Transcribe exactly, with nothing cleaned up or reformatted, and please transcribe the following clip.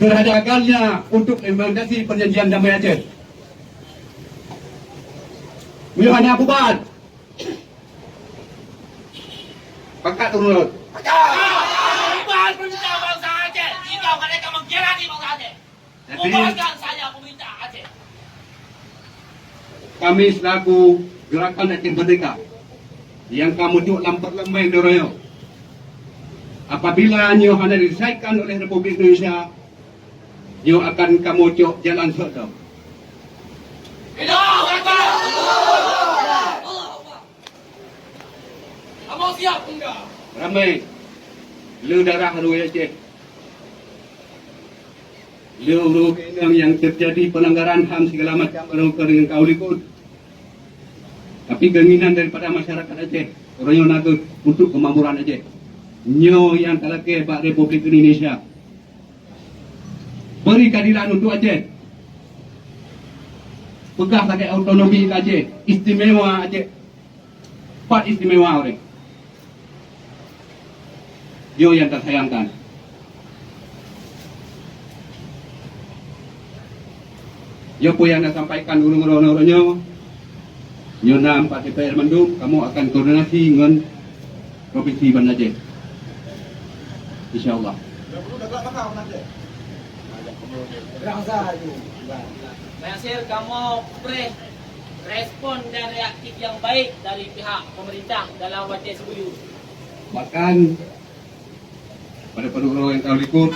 terhadap gagalnya untuk implementasi perjanjian damai Aceh. Meunyoe hana bubar, pakat ureueng. Bubar pemerintah bangsa Aceh. Jika mereka mengkhianati bangsa Aceh. Jadi, bubarkan saja pemerintah Aceh. Kami selaku Gerakan Aceh Merdeka nyang ka meuduek lam parlemen uroe nyoe, apabila nyoe hana diselesaikan oleh Republik Indonesia, nyoe akan kamoe cok jalan sot dong. Allahu Akbar! Allahu Akbar! Kamoe siap, Bunda! Ramé le darah ureueng Aceh. Le ureueng inong nyang teujadi peulanggaran ham sigala macam barokon deungon kaul likot. Tapi keinginan daripada masyarakat Aceh, uroe nyoe na kheueh untuk kemakmuran Aceh. Nyoe nyang talakée bak Republik Indonesia. Beri keadilan untuk Aceh. Peugah lagée otonomi Aceh, istimewa Aceh. Pat istimewa ureueng. Nyoe nyang tasayangkan. Nyoe peue nyang tasampaikan ureueng-ureueng nyoe. Nyoe na pat D P R mandum, kamoe akan koordinasi ngon Provinsi Banda Aceh. Insya Allah. Nasir, kamoe preh respon dan reaktif nyang baik dari pihak pemerintah dalam watée sibuleuen. Bahkan pada peureuloe nyang ka likot,